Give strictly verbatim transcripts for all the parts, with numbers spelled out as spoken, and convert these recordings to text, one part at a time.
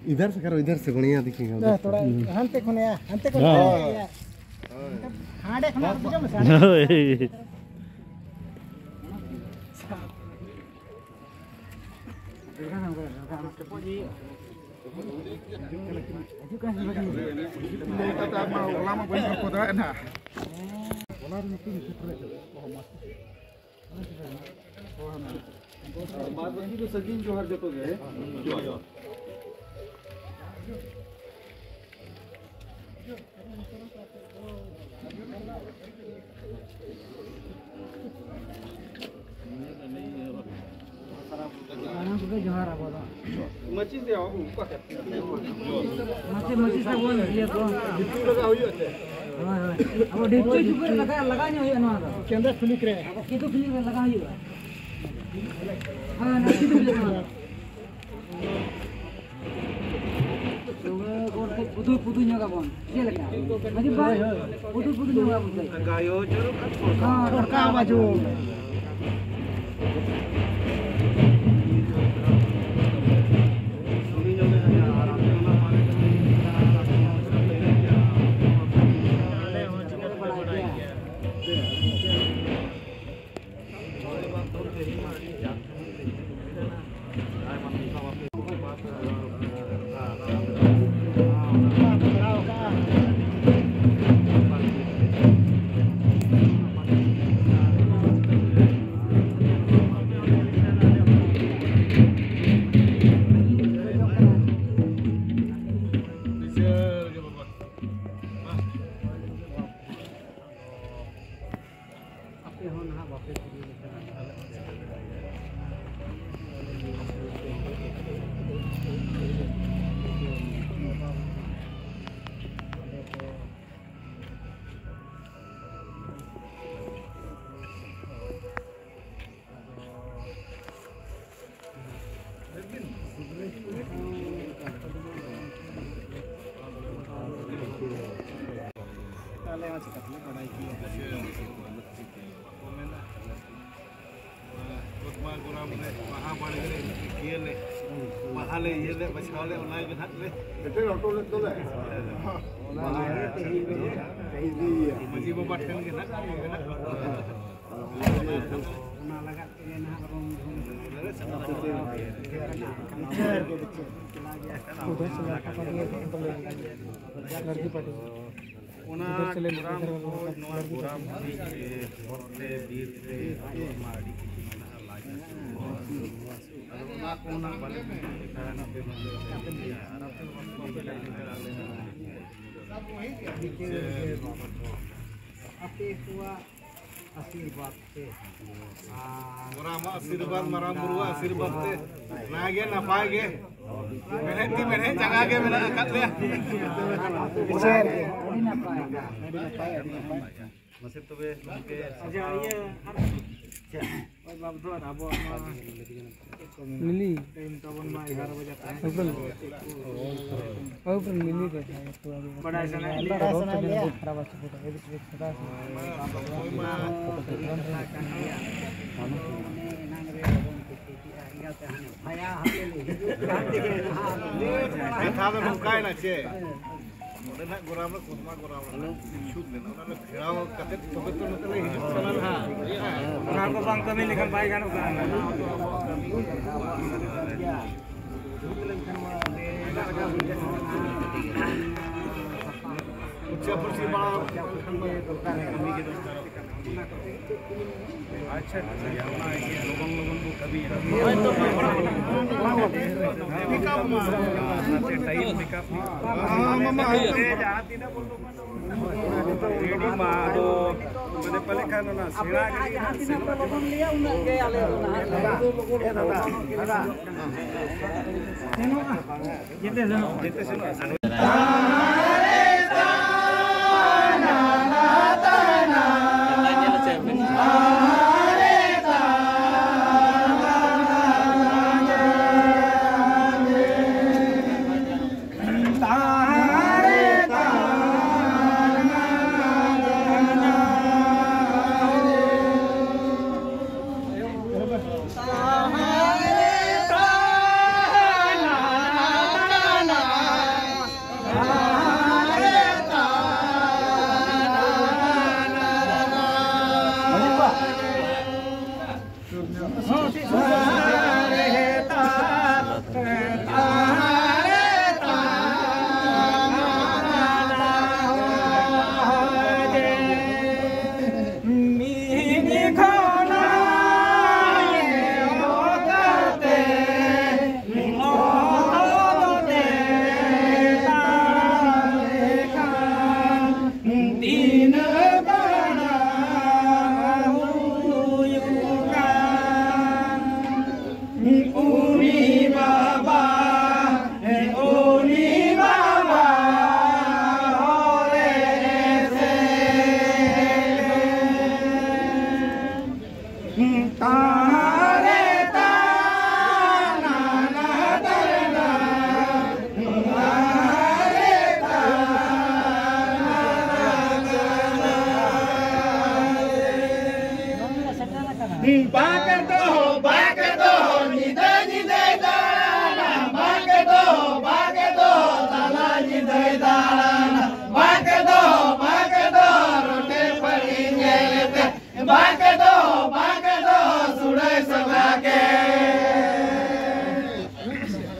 इधर से करो, इधर से बढ़िया दिखेगा उधर। थोड़ा हम्म। हंते खुने, हंते खुने। हाँ। हांडे खुने, बुझो मत। हाँ। ᱵᱟᱫ ᱵᱟᱹᱠᱤ ᱫᱚ ᱥᱟᱺᱜᱤᱧ ᱡᱚᱦᱟᱨ ᱡᱚᱛᱚ ᱜᱮ᱾ ᱥᱟᱱᱟᱢ ᱠᱚᱜᱮ ᱡᱚᱦᱟᱨ ᱟᱵᱚ ᱫᱚ᱾ ᱢᱟᱹᱪᱤᱥ ᱫᱚ ᱚᱠᱟ ᱠᱷᱮᱛ? ᱢᱟᱹᱪᱤᱥ, ᱢᱟᱹᱪᱤᱥ ᱛᱟᱵᱚᱱ ᱤᱭᱟᱹ ᱠᱚ᱾ ᱰᱷᱤᱯᱪᱩ ᱞᱟᱜᱟᱣ ᱦᱩᱭᱩᱜᱼᱟ ᱥᱮ? ᱦᱳᱭ, ᱦᱳᱭ᱾ ᱟᱵᱚ ᱰᱷᱤᱯᱪᱩ ᱪᱩᱯᱩᱫ ᱨᱮ ᱞᱟᱜᱟᱣ, ᱞᱟᱜᱟᱣ ᱧᱚᱜ ᱦᱩᱭᱩᱜᱼᱟ ᱱᱚᱣᱟ ᱫᱚ᱾ ᱠᱮᱱᱫᱟ ᱠᱷᱩᱞᱤᱠ ᱨᱮ᱾ ᱟᱵᱚ ᱠᱮᱫᱩ ᱠᱷᱩᱞᱤᱠ ᱨᱮ ᱞᱟᱜᱟᱣ ᱦᱩᱭᱩᱜᱼᱟ᱾ ᱦᱳᱭ, ᱱᱚᱣᱟ ᱠᱮᱫᱩ ᱠᱷᱩᱞᱤᱠ ᱨᱮ᱾ ᱛᱚᱵᱮ ᱠᱚ ᱯᱩᱫᱩ, ᱯᱩᱫᱩ ᱧᱚᱜ ᱟᱵᱚᱱ᱾ ᱪᱮᱫ ᱞᱮᱠᱟ? ᱢᱟᱹᱡᱷᱤ ᱵᱟᱵᱟ, ᱯᱩᱫᱩ, ᱯᱩᱫᱩ ᱧᱚᱜ ᱟᱵᱚᱱ ᱥᱮ? ᱦᱚᱸ, ᱫᱚᱨᱠᱟᱨ ᱵᱟᱹᱪᱩᱜ᱾ ᱟᱯᱮ ᱦᱚᱸ ᱱᱟᱦᱟᱜ ᱵᱟᱯᱮ ᱠᱩᱞᱤ ᱞᱮᱠᱷᱟᱱ ᱟᱞᱮ ᱦᱚᱸ ᱪᱮᱫ ᱞᱮᱠᱟ? ᱟᱞᱮ ᱦᱚᱸ ᱪᱤᱠᱟᱹ ᱛᱮᱞᱮ ᱵᱟᱲᱟᱭ ᱠᱮᱭᱟ? ᱵᱟᱦᱟ ᱵᱟᱲᱜᱮ ᱨᱮ ᱤᱭᱟᱹ ᱞᱮ, ᱵᱟᱦᱟ ᱞᱮ ᱤᱭᱟᱹ ᱞᱮ, ᱵᱟᱪᱷᱟᱣ ᱞᱮ, ᱚᱱᱟ ᱜᱮ ᱱᱟᱦᱟᱜ ᱞᱮ ᱥᱮᱴᱮᱨ ᱦᱚᱴᱚ ᱞᱮᱫ ᱫᱚᱞᱮ᱾ ᱚᱱᱟ ᱜᱮ ᱛᱮᱦᱮᱧ ᱫᱚ ᱤᱫᱤᱭᱮᱭᱟ᱾ ᱢᱟᱹᱡᱷᱤ ᱵᱟᱵᱟ ᱴᱷᱮᱱ ᱜᱮ ᱱᱟᱦᱟᱜ ᱤᱭᱟᱹ ᱢᱮᱱᱟᱜᱼᱟ᱾ ᱚᱱᱟ ᱞᱟᱜᱟᱫ ᱛᱮᱜᱮ ᱱᱟᱦᱟᱜ ᱵᱚᱱ ᱵᱤᱪᱟᱹᱨ ᱜᱮ ᱵᱤᱪᱟᱹᱨ᱾ ᱚᱱᱟ ᱜᱚᱨᱟᱢ ᱠᱷᱚᱡ ᱱᱚᱣᱟ ᱜᱚᱨᱟᱢ ᱦᱟᱹᱵᱤᱡ ᱦᱚᱨ ᱛᱮ, ᱵᱤᱨ ᱛᱮ ᱟᱭᱢᱟ ᱟᱹᱰᱤ ᱠᱤᱪᱷᱩ ᱢᱮᱱᱟᱜᱼᱟ, ᱞᱟᱡ ᱦᱟᱹᱥᱩ᱾ ᱟᱫᱚ ᱚᱱᱟ ᱠᱚ ᱱᱟᱜ ᱵᱟᱞᱮ ᱵᱩᱡᱽ ᱞᱮᱠᱷᱟᱱ ᱟᱯᱮ ᱢᱟ ᱟᱨ ᱟᱯᱮ ᱢᱟ ᱵᱟᱯᱮ ᱵᱩᱡᱽ ᱞᱮᱠᱷᱟᱱ ᱟᱞᱮ ᱦᱚᱸ ᱵᱩᱡᱽ ᱞᱮᱠᱷᱟᱱ᱾ ᱟᱯᱮ ᱠᱚᱣᱟᱜ ᱟᱥᱤᱨᱵᱟᱫᱽ ᱛᱮ᱾ ᱜᱚᱨᱟᱢᱟᱜ ᱟᱥᱤᱨᱵᱟᱫᱽ, ᱢᱟᱨᱟᱝ ᱵᱩᱨᱩᱣᱟᱜ ᱟᱥᱤᱨᱵᱟᱫᱽ ᱛᱮ ᱱᱟᱭ ᱜᱮ ᱱᱟᱯᱟᱭ ᱜᱮ ᱢᱮᱲᱦᱮᱫ ᱛᱤ ᱢᱮᱲᱦᱮᱫ ᱡᱟᱸᱜᱟ ᱜᱮ ᱢᱮᱱᱟᱜ ᱟᱠᱟᱫ ᱞᱮᱭᱟ᱾ ᱟᱹᱰᱤ ᱱᱟᱯᱟᱭ, ᱟᱹᱰᱤ ᱱᱟᱯᱟᱭ, ᱟᱹᱰᱤ ᱱᱟᱯᱟᱭ᱾ ᱢᱟᱥᱮ ᱛᱚᱵᱮ ᱜᱚᱢᱠᱮ ᱟᱪᱪᱷᱟ, ᱤᱭᱟᱹ ᱟᱨ ᱪᱮᱫ? ᱦᱳᱭ, ᱵᱟᱵᱫᱷᱚᱱ, ᱟᱵᱚ ᱱᱚᱣᱟ ᱞᱤᱞᱤ᱾ ᱴᱟᱭᱤᱢ ᱛᱟᱵᱚᱱ ᱢᱟ ᱮᱜᱟᱨᱚ ᱵᱟᱡᱮ ᱛᱟᱦᱮᱸ ᱠᱟᱱᱟ᱾ ᱦᱳᱭ, ᱯᱩᱨᱟᱹ ᱞᱤᱞᱤ ᱨᱮ ᱡᱟᱦᱟᱸᱭ ᱠᱚ ᱟᱹᱰᱤ ᱵᱟᱲᱟᱭ ᱥᱟᱱᱟᱭᱮᱫ ᱞᱤᱧᱟ᱾ ᱨᱚᱲ ᱛᱟᱵᱚᱱ ᱠᱷᱟᱨᱟᱯ ᱟᱪᱪᱷᱟ, ᱯᱩᱨᱟᱹ ᱮᱰᱤᱴ ᱨᱮ ᱠᱷᱟᱨᱟᱯ᱾ ᱚᱱᱟ ᱢᱟ ᱥᱟᱹᱨᱤ ᱠᱟᱛᱷᱟ ᱠᱟᱱ ᱜᱮᱭᱟ᱾ ᱟᱫᱚ ᱚᱱᱮ ᱮᱱᱟᱝ ᱨᱮ ᱵᱟᱵᱚᱱ ᱠᱩᱥᱤ ᱠᱮᱜᱼᱟ, ᱮᱸᱜᱟᱛᱮ ᱦᱟᱱᱮ ᱵᱷᱟᱭᱟ ᱦᱟᱯᱮ ᱞᱮ ᱦᱤᱡᱩᱜ ᱠᱟᱱ ᱛᱮᱜᱮ ᱱᱟᱦᱟᱜ ᱟᱫᱚ ᱠᱟᱛᱷᱟ ᱫᱚ ᱱᱚᱝᱠᱟᱭᱮᱱᱟ ᱪᱮ? ᱚᱸᱰᱮ ᱱᱟᱜ ᱜᱚᱨᱟᱢ ᱨᱮ ᱠᱚᱫᱢᱟ ᱜᱚᱨᱟᱢ ᱨᱮ ᱱᱟᱜ ᱪᱷᱩᱴ ᱞᱮᱱᱟ, ᱚᱱᱟ ᱞᱮ ᱜᱷᱮᱨᱟᱣ ᱠᱟᱛᱮ ᱛᱚᱵᱮ ᱛᱚ ᱱᱚᱛᱮ ᱞᱮ ᱦᱤᱡᱩᱜ ᱠᱟᱱᱟ ᱱᱟᱜ᱾ ᱚᱱᱟ ᱠᱚ ᱵᱟᱝ ᱠᱟᱹᱢᱤ ᱞᱮᱠᱷᱟᱱ ᱵᱟᱭ ᱜᱟᱱᱚᱜ ᱠᱟᱱᱟ᱾ ᱩᱪᱪᱟ ᱯᱩᱨᱥᱤ ᱵᱟᱲᱟ ᱞᱮᱠᱷᱟᱱ ᱢᱟ ᱫᱚᱨᱠᱟᱨ ᱜᱮ, ᱠᱟᱹᱢᱤ ᱜᱮ ᱫᱚᱨᱠᱟᱨ᱾ ᱟᱪᱪᱷᱟ, ᱴᱷᱤᱠ ᱜᱮᱭᱟ, ᱚᱱᱟ ᱤᱭᱟᱹ ᱞᱚᱜᱚᱱ ᱞᱚᱜᱚᱱ ᱵᱚ ᱠᱟᱹᱢᱤᱭᱟ᱾ ᱦᱳᱭ ᱛᱚ, ᱯᱤᱠᱟᱯ ᱢᱟ᱾ ᱚᱱᱟᱛᱮ ᱴᱟᱭᱤᱢ ᱯᱤᱠᱟᱯ ᱦᱩᱭᱩᱜᱼᱟ᱾ ᱦᱮᱸ, ᱢᱟ, ᱢᱟ, ᱦᱮᱸ᱾ ᱡᱟᱦᱟᱸ ᱛᱤᱱᱟᱹᱜ ᱵᱚᱱ ᱨᱮᱰᱤ ᱢᱟ, ᱟᱫᱚ ᱢᱟᱱᱮ ᱯᱟᱞᱮ ᱠᱷᱟᱱ ᱚᱱᱟ ᱥᱮᱬᱟ ᱟᱯᱮ ᱡᱟᱦᱟᱸ ᱛᱤᱱᱟᱹᱜ ᱯᱮ ᱞᱚᱜᱚᱱ ᱞᱟᱹᱭᱟ, ᱩᱱᱟᱹᱜ ᱜᱮ ᱟᱞᱮ ᱫᱚ ᱱᱟᱦᱟᱜ ᱞᱮ ᱥᱮᱱᱚᱜᱼᱟ᱾ ᱡᱮᱛᱮ ᱥᱮᱱᱚᱜᱼᱟ᱾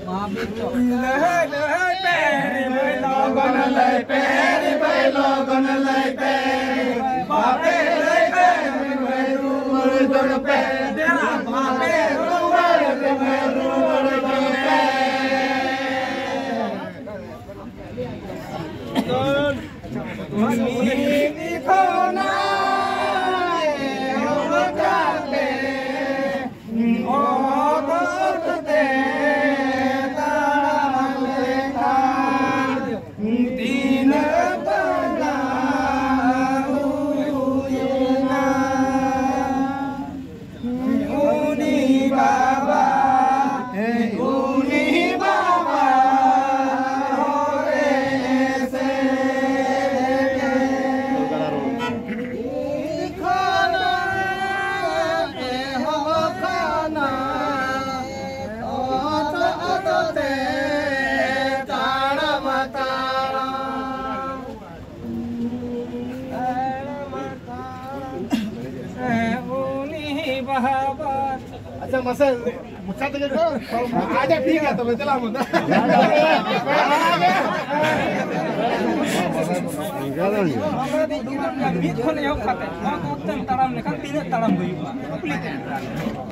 ᱞᱟᱹᱭ, ᱞᱟᱹᱭ ᱯᱮ ᱨᱮ ᱵᱷᱟᱹᱭ ᱞᱚᱜᱚᱱ, ᱞᱟᱹᱭ ᱯᱮ ᱨᱮ ᱵᱷᱟᱹᱭ ᱞᱚᱜᱚᱱ, ᱞᱟᱹᱭ ᱯᱮ ᱨᱮ ᱵᱟᱯᱮ ᱞᱟᱹᱭ ᱯᱮ ᱨᱮ ᱵᱷᱟᱹᱭ ᱨᱩᱣᱟᱹᱲ ᱫᱚᱱ ᱯᱮ, ᱫᱮᱞᱟ ᱵᱟᱯᱮ ᱨᱩᱣᱟᱹᱲ ᱨᱮ ᱵᱷᱟᱹᱭ ᱨᱩᱣᱟᱹᱲ ᱫᱚᱱ ᱯᱮ᱾ ᱩᱱᱤ ᱠᱷᱚᱱᱟᱜ ᱮᱦᱚᱵ ᱠᱟᱛᱮ ᱚᱛ ᱛᱮ ᱛᱟᱲᱟᱢ ᱞᱮᱠᱷᱟᱱ ᱛᱤᱱᱟᱹᱜ ᱛᱟᱲᱟᱢ ᱦᱩᱭᱮᱱᱟ? ᱩᱱᱤ ᱵᱟᱵᱟ, ᱩᱱᱤ ᱵᱟᱵᱟ ᱦᱚᱨᱮ ᱮᱥᱮᱫ ᱠᱷᱚᱱᱟᱜ ᱮᱦᱚᱵ ᱠᱷᱚᱱᱟᱜ ᱚᱛ ᱚᱛ ᱛᱮ ᱛᱟᱲᱟᱢ ᱛᱟᱲᱟᱢ᱾ ᱩᱱᱤ ᱵᱟᱵᱟ᱾ ᱟᱪᱪᱷᱟ, ᱢᱟᱥᱮ ᱢᱚᱪᱟ ᱛᱮᱜᱮ ᱠᱚ᱾ ᱟᱪᱪᱷᱟ, ᱴᱷᱤᱠ ᱜᱮᱭᱟ, ᱛᱚᱵᱮ ᱪᱟᱞᱟᱜ ᱢᱮ᱾ ᱢᱤᱫ ᱠᱷᱚᱱ ᱮᱦᱚᱵ ᱠᱟᱛᱮ ᱱᱚᱣᱟ ᱠᱚ ᱛᱮᱢ ᱛᱟᱲᱟᱢ ᱞᱮᱠᱷᱟᱱ ᱛᱤᱱᱟᱹᱜ ᱛᱟᱲᱟᱢ ᱦᱩᱭᱩᱜᱼᱟ? ᱠᱩᱞᱤ ᱛᱮ᱾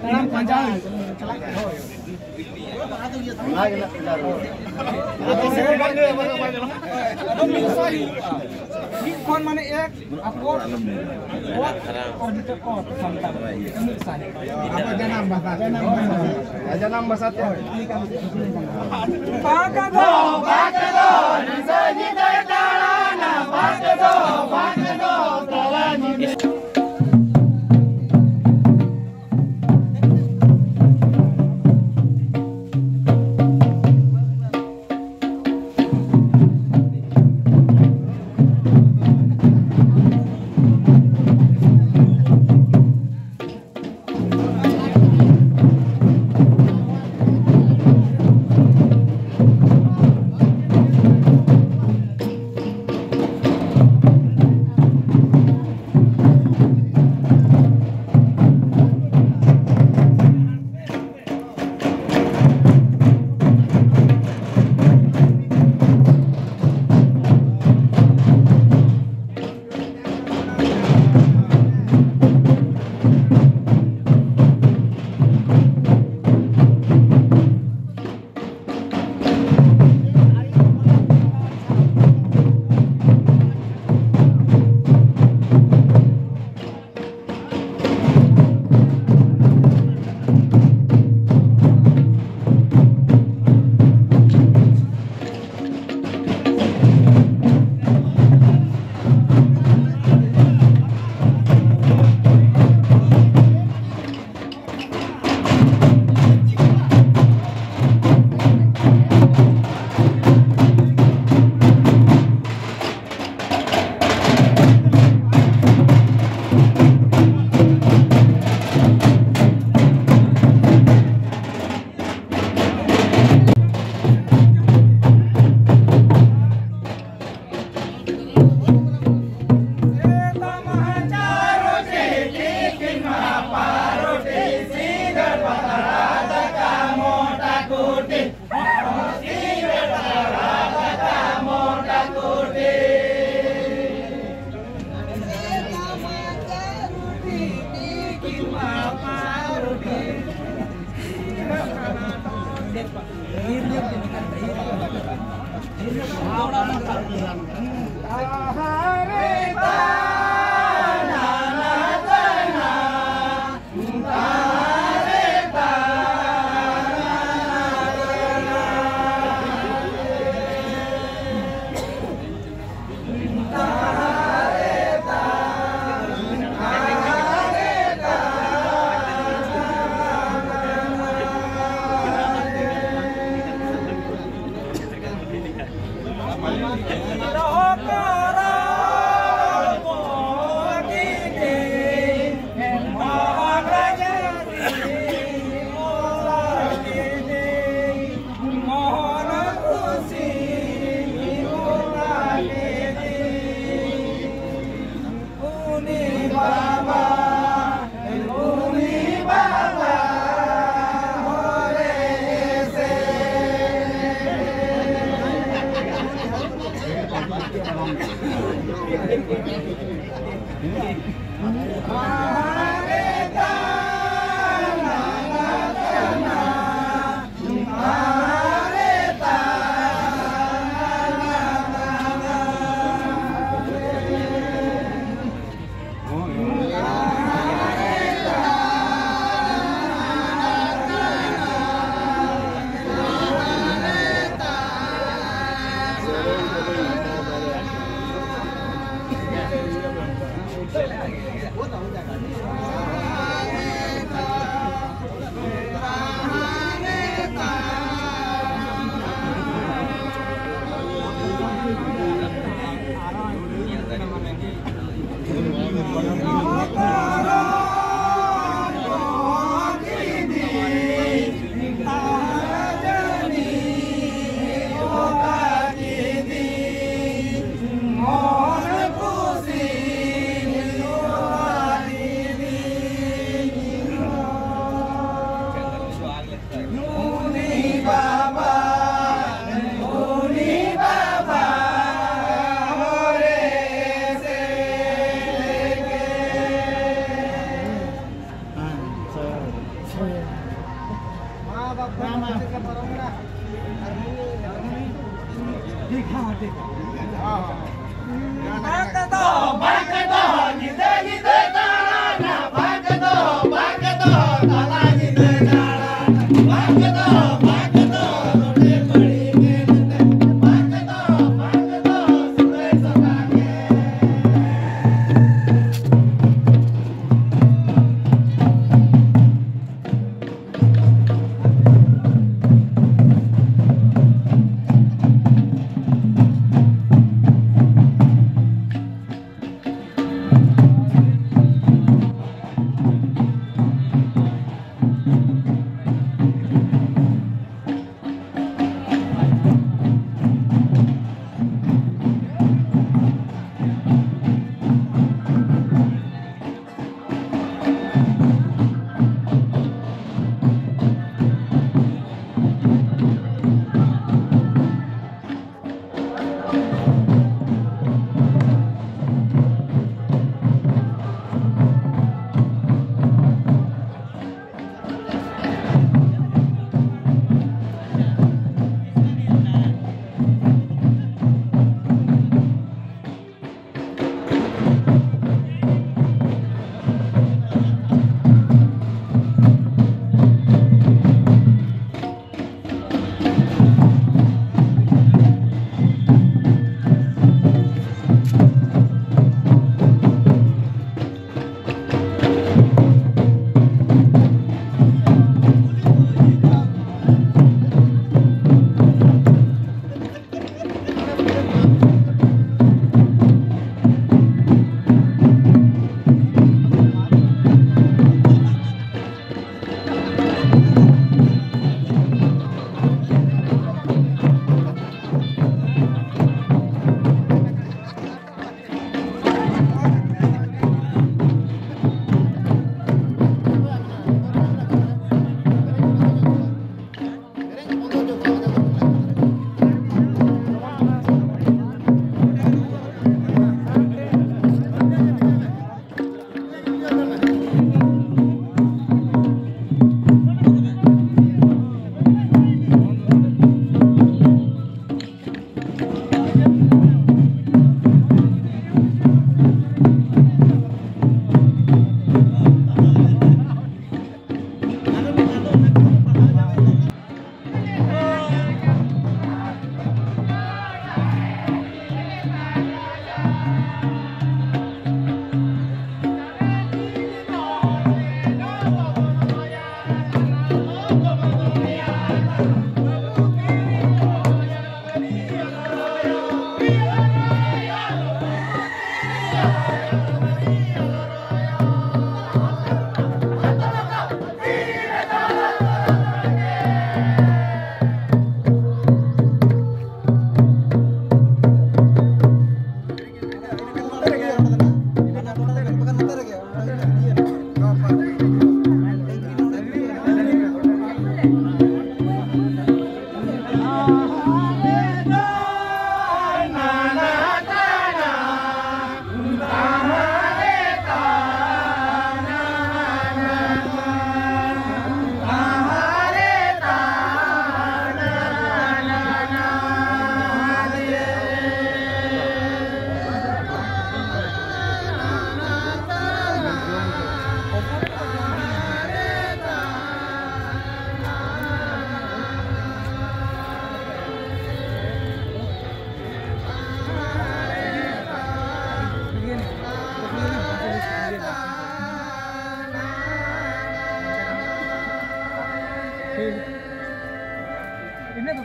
ᱛᱟᱲᱟᱢ ᱯᱟᱸᱡᱟ ᱦᱩᱭᱩᱜᱼᱟ᱾ ᱟᱫᱚ ᱢᱤᱫ ᱥᱟᱭ ᱦᱩᱭᱩᱜᱼᱟ᱾ ᱢᱤᱫ ᱠᱷᱚᱱ ᱢᱟᱱᱮ ᱮᱠ, ᱟᱨ ᱠᱚ, ᱟᱨ ᱢᱤᱫᱴᱮᱡ ᱠᱚ ᱥᱟᱱᱛᱟᱲ᱾ ᱢᱤᱫ ᱥᱟᱭ᱾ ᱟᱵᱚ ᱡᱟᱱᱟᱢ ᱵᱷᱟᱥᱟ, ᱡᱟᱱᱟᱢ ᱵᱷᱟᱥᱟ᱾ ᱡᱟᱱᱟᱢ ᱵᱷᱟᱥᱟ ᱛᱮ᱾ ᱵᱟᱠᱟ ᱫᱚ, ᱵᱟᱠᱟ ᱫᱚ, ᱧᱤᱫᱟᱹ ᱧᱤᱫᱟᱹᱭ ᱫᱟᱬᱟᱱᱟ, ᱵᱟᱠᱟ ᱫᱚ, ᱵᱟᱠᱟ ᱫᱚ, ᱛᱟᱞᱟ ᱧᱤᱫᱟᱹ᱾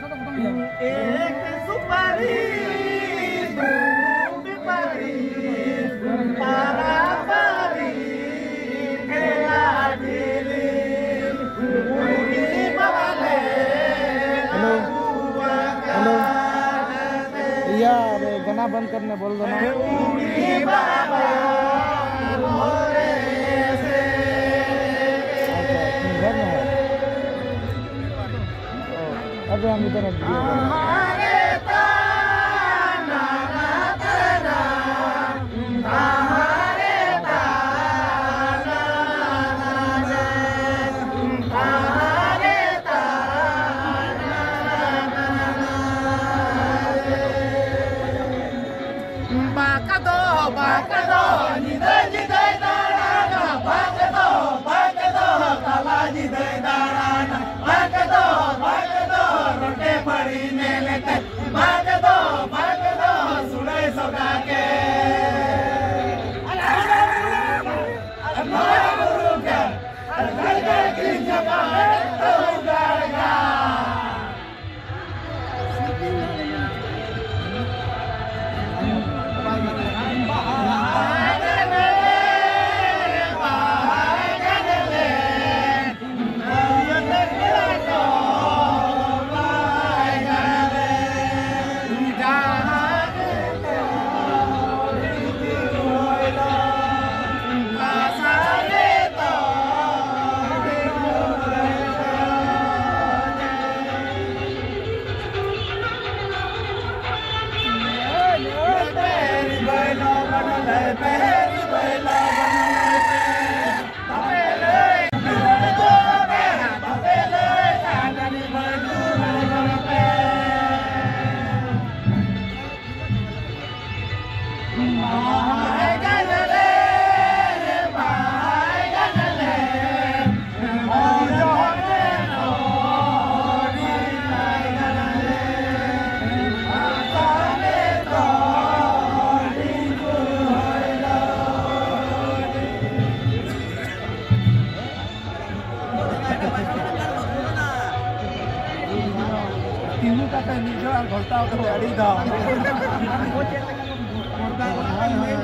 एक सुपारी, दो सुपारी, पारा पारी, ठेला ठेली, बूढ़ी बाबा ले हेलो, हेलो। यार, गाना बंद करने बोल दो ना। बूढ़ी बाबा बोले से। अच्छा, तुम घर में हो? अबे हम इधर हैं, video कर रहे हैं। ᱵᱟᱠᱟ ᱫᱚ, ᱵᱟᱠᱟ ᱫᱚ, ᱧᱤᱫᱟᱹ ᱧᱤᱫᱟᱹᱭ ᱫᱟᱬᱟᱱᱟ᱾ ᱵᱟᱠᱟ ᱫᱚ, ᱵᱟᱠᱟ ᱫᱚ, ᱛᱟᱞᱟ ᱧᱤᱫᱟᱹᱭ ᱫᱟᱬᱟᱱᱟ᱾ ᱵᱟᱠᱟ ᱫᱚ, ᱵᱟᱠᱟ ᱫᱚ, ᱨᱚᱴᱮ ᱯᱟᱹᱲᱤ ᱧᱮᱞᱮᱛᱮ᱾ ᱵᱟᱠᱟ ᱫᱚ, ᱵᱟᱠᱟ ᱫᱚ, ᱥᱩᱲᱟᱹᱭ ᱥᱚᱜᱟ ᱠᱮ᱾ ᱛᱤᱸᱜᱩ ᱠᱟᱛᱮ ᱢᱤᱫ ᱫᱷᱟᱣ ᱟᱨ ᱜᱷᱚᱞᱴᱟᱣ ᱠᱟᱛᱮ ᱟᱹᱰᱤ ᱫᱷᱟᱣ᱾ ᱦᱳᱭ, ᱦᱳᱭ᱾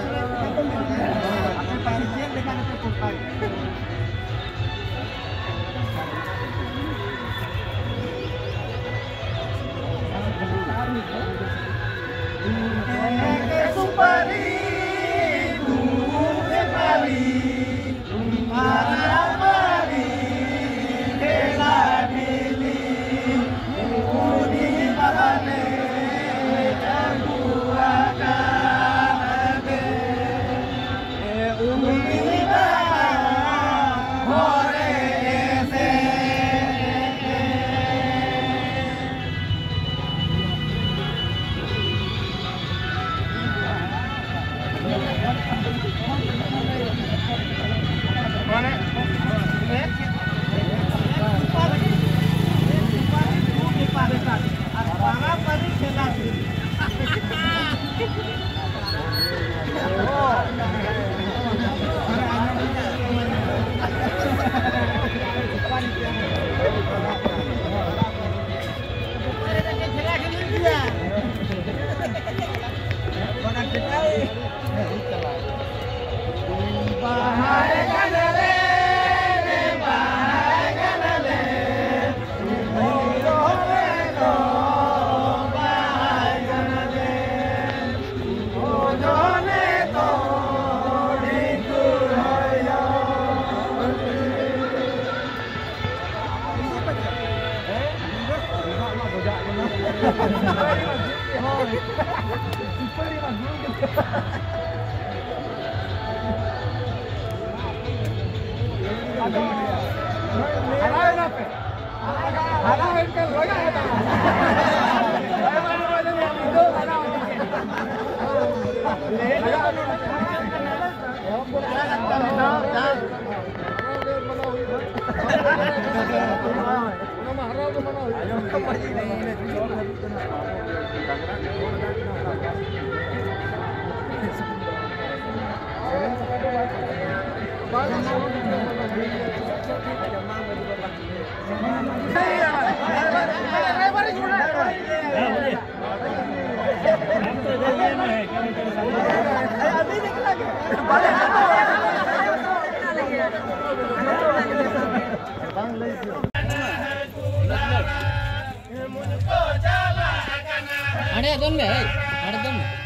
ᱦᱟᱸᱰᱮ ᱫᱚᱱ ᱢᱮ, ᱦᱮᱭ, ᱦᱟᱸᱰᱮ ᱫᱚᱱ ᱢᱮ᱾